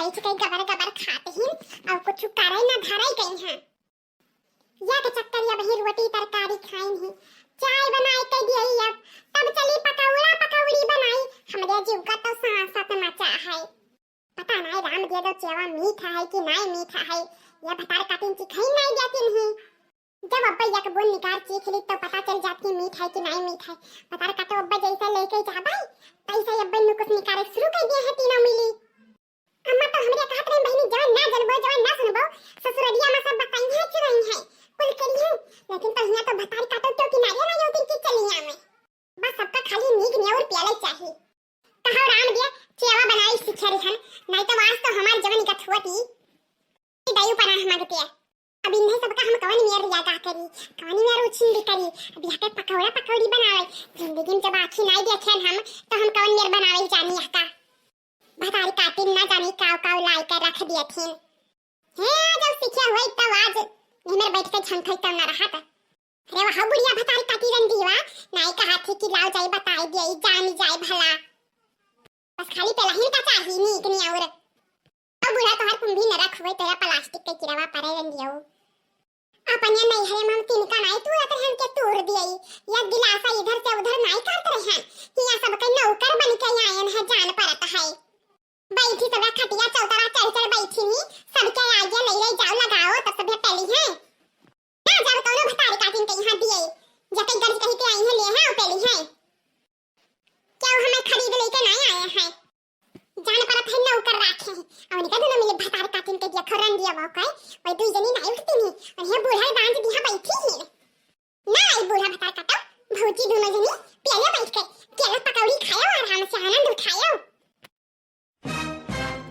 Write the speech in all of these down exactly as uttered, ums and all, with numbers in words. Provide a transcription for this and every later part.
ऐसे कहीं गबर गबर खात ही, अउर कुछ करे ना धरे गई हैं। या के चक्कर या वही रोटी तरकारी खाइन ही, चाय बनाए के दिए अब, तब चली पकौड़ा पकौड़ी बनाई। हमरे जीव का तो सांस मचा है। पता नहीं राम दे दो चेवा मीठ है कि नहीं मीठ है, या भतार काटिन चिखाई नहीं देतिन ही। जब अब्बा एक बूंद निकार चीख ली तो पता चल जात कि मीठ है कि नहीं मीठ है। भतार काटो अब्बा जैसे लेके जाबे तैसे अब्बा नु कुछ निकारे शुरू कर दिए हैं तीनों मिली। अम्मा तो हमरे कहत रही बहिनी जवन ना जनबो जवन ना सुनबो ससुररिया में सब बताई है चुराई है कुल करी है, लेकिन तो हियां तो भतार काटो क्यों किनारे ना योतिन की चलिया में। बस सबका खाली नीक नेउर प्याले चाही। कहो राम दिया चेवा बनाई सिखा रही हन, नहीं तो आज तो हमार जवन इकत हुआ थी। दयु पनाह मांगते हैं। अब इन्हें सबका हम कवन मेर रिया का करी, कवन मेर उछिंदी करी। अब यहाँ के पकौड़ा पकौड़ी बनावे, जिंदगी में जब आँखी नाई देखे हम, तो हम कवन मेर बनावे जानी यहाँ का। भतारी काटिन ना जानी काव काव लाई के रख दिए थिन। हे, जब सीखे हुई तब आज, ये मेरे बैठ के झंखई तब ना रहा था। अरे वाह, बुढ़िया भतारी काटी रंडीवा, नाई कहा थी कि लाओ जाई बताई दिए, जानी जाए भला। बस खाली पेलाहिन का चाही नीक नेउर। अब बूढ़ा तोहर कुंभी न रखवे, तेरा प्लास्टिक के किरवा परे रंडियो। अपने नैहरे में हम तिनका नाई तूरत रहन के तूर दिए, या गिलासा इधर से उधर नाई करत रहन, हिया सबके नौकर बन के आयन है जान परत है। बैठी सबका खटिया चौतरा चढ़ चढ़ बैठी नी, सबके आगे ले ले जाओ लगाओ तब सब पेली है। ना जाओ कौनो भतारी काटिन के यहाँ दिए, जते गरज कही के आई है ले है पेली है। क्या वो हमें खरीद लेके नहीं आए हैं? जान परत है नौकर राखे हैं। और इनका दोनों मिले भतार काटिन के दिया खरन दिया वो कहे, वही दुई जनी नहीं उठती नहीं। और ये बूढ़ा बांझ दिया बैठी ही। ना आई बूढ़ा भतार काटो, भौजी दोनों जनी पियले बैठ के केला पकौड़ी खायो, आराम से आनंद उठायो।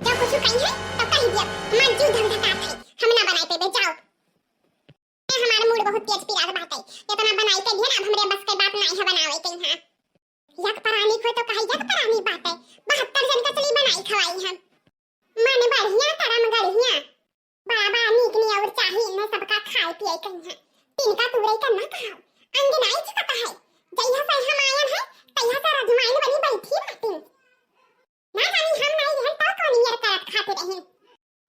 जब कुछ कही है, तब कही दिया, हमार जीव धक धकात है, हम ना बनाए पेबे, जाओ। ए, हमार मूड बहुत तेज पिरात बाटे। इतना बनाई के दिया ना, अब हमरे बस के बात नाई है बनावे के यहाँ। यक परानी खोय तो कहा यक परानी बाटे। बहत्तर जन का चली बनाई खवाई हम। मन बढ़िया, करम गढ़िया। बड़ा बड़ा नीक नेउर चाही, इन्हें सबका खाए पिए के यहाँ। तिनका तुरई का ना कहा, अंग नाई चिकता है। जइहा से हम आयन है, तइहा से रजमाइन बनी बैठी रहती। ना जानी हम नाई रहन तो कौन नियर करत खाते रहिन।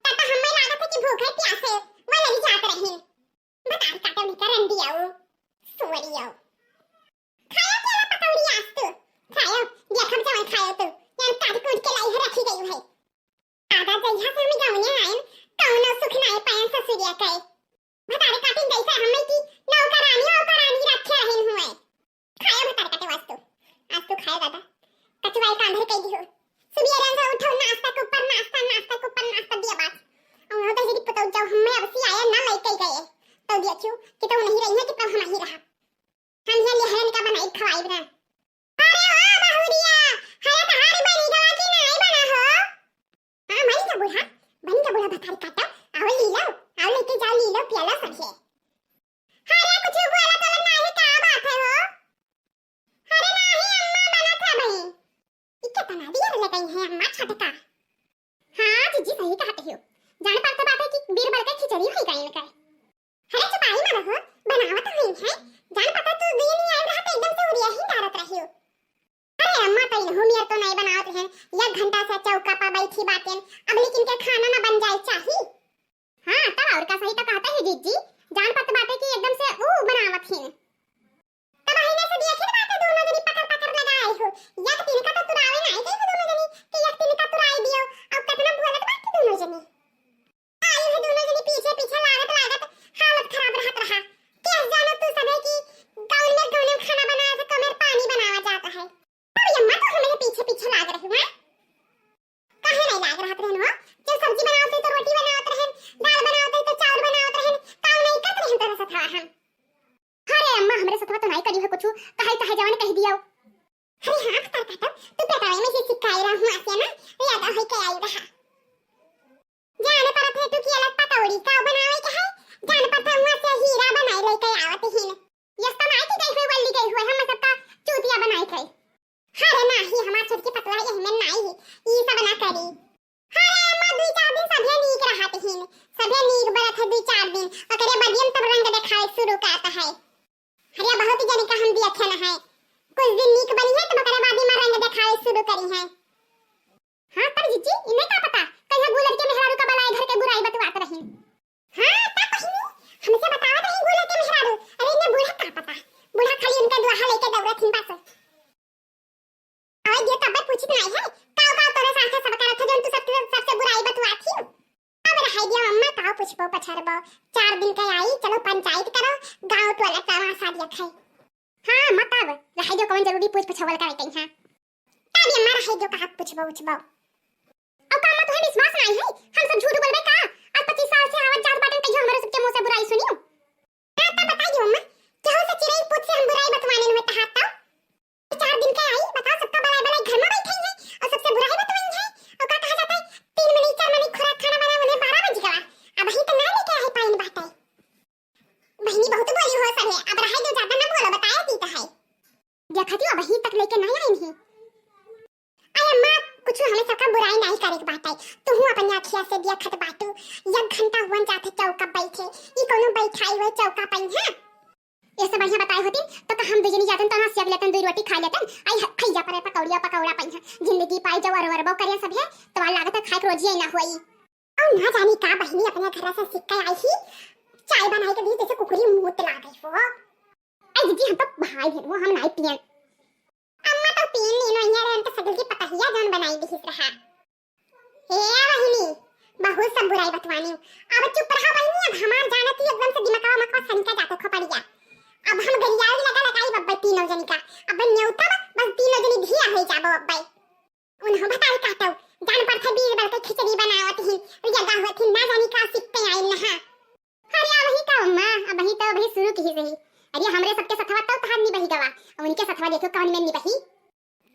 तब तो हमें लागत है कि भूखे प्यासे वो लड़ी जात रहिन। भतार काटो निकर रंडियाओ, सोरियो। खायो केला पकौड़ी आज तू। खायो, देखब जवन खायो तू। यार काट कूट के लाई है रखी गई है। आधा जइहा से हम गाँव में आयन, कौनो सुख नाई पायन ससुरिया के। भतारे काटिन जैसे हमें की नौकरानी, औकरानी रखे रहन हुए। खायो भतार काटे वास्तु। आज तो खायो दादा। कचवाई कांधर कई दिहो। सुबेरे से उठो, नाश्ता के ऊपर नाश्ता, नाश्ता के ऊपर नाश्ता दिया बात। और वहाँ तो यदि पता जाओ, हमें अब सी आया ना लेके गए। तो देखियो कि तो नहीं रही है कि तो हम ही रहा। हम ये लेहरन का बनाई खवाई बना। अरे ओ बहुरिया, हरे तहारी बनी गवा की नहीं बना हो? हाँ, बनी का बूढ़ा, बनी का बूढ़ा भतारी काटा। आओ ली लो, आओ लेके जाओ, ली लो, पिया लो सब है। अरे कुछ बोला तो नहीं, का बात है हो? अरे नाही अम्मा, बनत है भाई। ई केतना देर ले गई है अम्मा छोटका? हाँ जीजी, सही कहत हियो। जान पड़त बाटे कि बीरबल के खिचड़ी होई गइल कर। अरे चुपाई मत रहो, बनावत होई है। जान पड़त तू दिन नहीं आइल रहा तो एकदम से उड़िया ही डारत रहियो। अरे अम्मा, तो इनहू मेर तो नहीं बनावत रहन, एक घंटा से चौका पर बैठी बाटेन, अब लेकिन के खाना ना बन जाए चाही। हाँ, तब और का सही तो कहते हैं जीजी, जान पड़त बाटे कि एकदम से ऊ बनावत हिन। तब अहिने से देखिन बाटे दोनों जनी पकड़ पकड़ लगाए हो, एक तिनका तो तुरावे नहीं गई हो दोनों जनी, कि एक तिनका तुराई दियो, अब कितना बोलत बाटे दोनों जनी। आई है दोनों जनी पीछे पीछे लागत लागत हालत खराब रहत रहा। के जानो तू सबे कि कौन में कौन में खाना बनाया था, कौन में पानी बनावा जाता है। अब ये मत हमारे पीछे पीछे लाग रही है। काहे नहीं लाग रहत रहन हो? जब सब्जी बनावत रही तो रोटी बनावत रहन, दाल बनावत रही तो चावल बनावत रहन, काम नहीं करत रहन तोरा सथवा हम। अरे अम्मा, हमरे सथवा तो नहीं करी हो कुछ, कहे चाहे जवन कह दियो। अरे हाँ, भतार काटो, तू पेटवा में से सिखाई रहा हूँ आसिया ना, याद होई के आई रहा। जान परत है तू कि अलग पकौड़ी का बनावे के है, जान परत है वहाँ से हीरा बनाई लेके आवत हिन। यस्ता माई की गई हुई, वल्ली गई हुई, हम सबका चूतिया बनाई खाई। अरे नाही, हमार छोटकी पतोह यही में नाही है, ई सब ना करी। अरे अम्मा, दुई चार दिन सभे नीक रहत हिन, सभे नीक बनत है दुई चार दिन, ओकरे बदियम तब रंग देखावे शुरू करत है। अरे बहुत जने का हम देखे न है, कुछ दिन नीक बनी है तब ओकरे बाद में रंग देखावे शुरू करी है। हाँ पर जीजी, इन्हें का पता, कहिया गुलर के के दौड़त हिन बस। अरे दियो तब पूछित नाई है, काव काव तोरे साथे सब करत है, जौन तू सबके, सबसे बुराई बतुआत ही। अब रहाई दियो अम्मा, काव पूछबो पछरबो, चार दिन के आई, चलो पंचायत करो, गाँव टोला तमाशा दिया खाई। हाँ, मत अब, रहाई दियो, कौन जरूरी पूछ पछावल करे कहीं, हाँ। तब अम्मा रहाई दियो, कहा पूछबो उछबो। अब का अम्मा तुहे विश्वास नाई है, हम सब झूठ बोलबे का? आज पच्चीस साल से आवत जात बाटन, कहियो हमरे सबके मुँह से बुराई सुनियो? हाँ, तब बताइयो अम्मा, केहू से चिरई पूछ से हम बुराई बतवाने हुए तहार तब? चार दिन के आई, बताओ, सबका बलाई बलाई घर में बैठे हैं और सबसे बुराई बतवाई है। और का कहा जाता है, तीन महीने, चार महीने खुराक खाना बना, उन्हें बारह बज गवा, अबहीं तो ना लेके आई पाइन बाटे। बहिनी बहुत बोली हो सहे, अब रहे दो, ज्यादा ना बोलो, बताया दी तो है। देखती हो, अबहीं तक लेके नहीं आई नहीं। अरे अम्मा, कुछ हमें सबका बुराई नहीं करे के बाटे, तुहू अपनी आँखिया से देखत बाटू, एक घंटा हुअन जाते चौका बैठे, ई कोनो बैठाई हुए चौका पई है? ऐसे बढ़िया बताए होती तो का हम दुजनी जातन तो ना सिया लेतन, दुई रोटी खा लेतन। आई ह-, खैया परे पकौड़िया पकौड़ा पइहा। जिंदगी पाई जब अरबो करे सब है, तो वाला लागत है खाए के रोजिए ना होई। और ना जानी का बहिनी अपने घर से सीख के आई ही, चाय बनाए के दी जैसे कुकुरी मूत लागे हो। आई दीदी, हम तो भाई है वो, हम नाई पियन। अम्मा तो तीन नीनो इहाँ रहन तो सगल की पतहिया जौन बनाई दिहिस रहा। हे बहिनी, बहुत सब बुराई बतवानी। अब चुप रहा बहिनी, अब हमार जानत ही एकदम से दिमकवा मकवा सनका जातो खोपड़िया। अब हम गरियाई लगा लगाई बब्बे तीनों जनी का। अब न्योता बा, बस तीनों जनी धिया हो जाबो अब्बे। उन्हों बताई काटो, जान पर थे बीर बल के खिचड़ी बनावत ही, रिया गावत ही, ना जानी का सीखते आइल नहा। अरे अबही का अम्मा, अबही तो अबही शुरू की ही सही। अरे हमरे सबके सथवा तो तहार निबही गवा, अब उनके सथवा देखो कौन में निबही।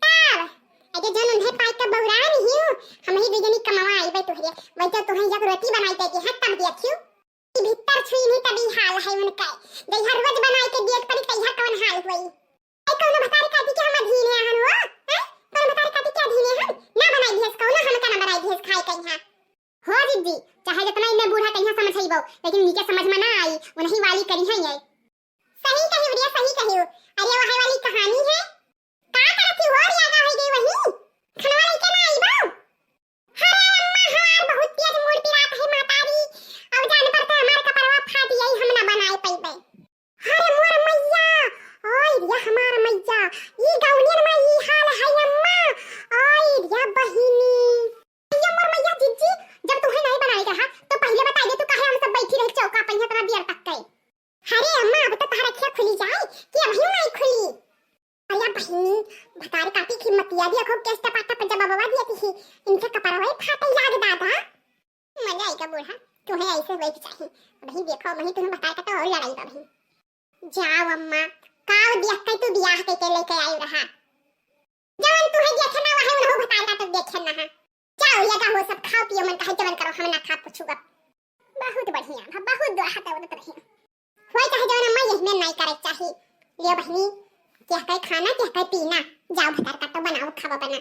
तब, अरे जौन उन्हें पाई के बौरान हियो, हम ही दुजनी कमावा आइबे तुहरे, वैसे तुहें एक रोटी बनाई दे के हाथ तब देखियो। ई भीतर छुई नहीं तब ई हाल है उनका, जइहा रोज बनाई के दिए परी तइहा कौन हाल होई। ए कौनो भतारी काटी के हम अधीने हन हो, हैं? कौनो भतारी काटी के अधीने हन? ना बनाई दिहस कौनो, हमका ना बनाई दिहस खाए कइहा। हो जिज्जी, चाहे जितना इन्हें बूढ़ा कइहा समझाइबो, लेकिन नीके समझ में ना आई, उन्हीं वाली करी है ये। सही कही बुढ़िया, सही कही। अरे वो है वाली कहानी है। का करत ही हो रिया, का होई गई वही? खनवा लेके ना आइबो? अरे अम्मा, हमार बहुत तेज मूड़ पिरात है मातारी। अब जान पर तो हमार कपड़वा फाट जाई, हम ना बनाए पइबे। अरे मोर मैया, ओए रे हमार मैया, ई गौनियन में ई हाल है अम्मा, ओए रे बहिनी। ये मोर मैया जिज्जी, जब तुहे नहीं बनाए के रहा, तो पहले बता दे, तू काहे हम सब बैठी रहे चौका पे इतना देर तक के? अरे अम्मा, अब तो तहार अखिया खुली जाए कि अबही नहीं खुली? अरे बहिनी, भतार काटी की मतिया दिया खूब केस टपा टप जवाबवा दिया थी, इनके कपड़वा ही फाटे लाग दादा। मजा आएगा बूढ़ा, तुम्हें ऐसे होए के चाहिए। वही देखो, वही तुम्हें बता के तो और लड़ाई बा वही। जाओ अम्मा, काव देख के तू बियाह के, के लेके आई रहा? जवन तुम्हें देखे ना, वही उन्हों बता का तो देखे ना है। जाओ, लगा हो सब, खाओ पियो, मन कहे जवन करो, हम ना खा पूछूगा। बहुत बढ़िया, भ-, बहुत दुआ हाथ उड़त रहे। होए चाहे जवन अम्मा, यही में नहीं करे के चाहिए। लियो बहिनी, क्या कहे खाना, क्या कहे पीना, जाओ भतार का तो बनाओ, खावा बना।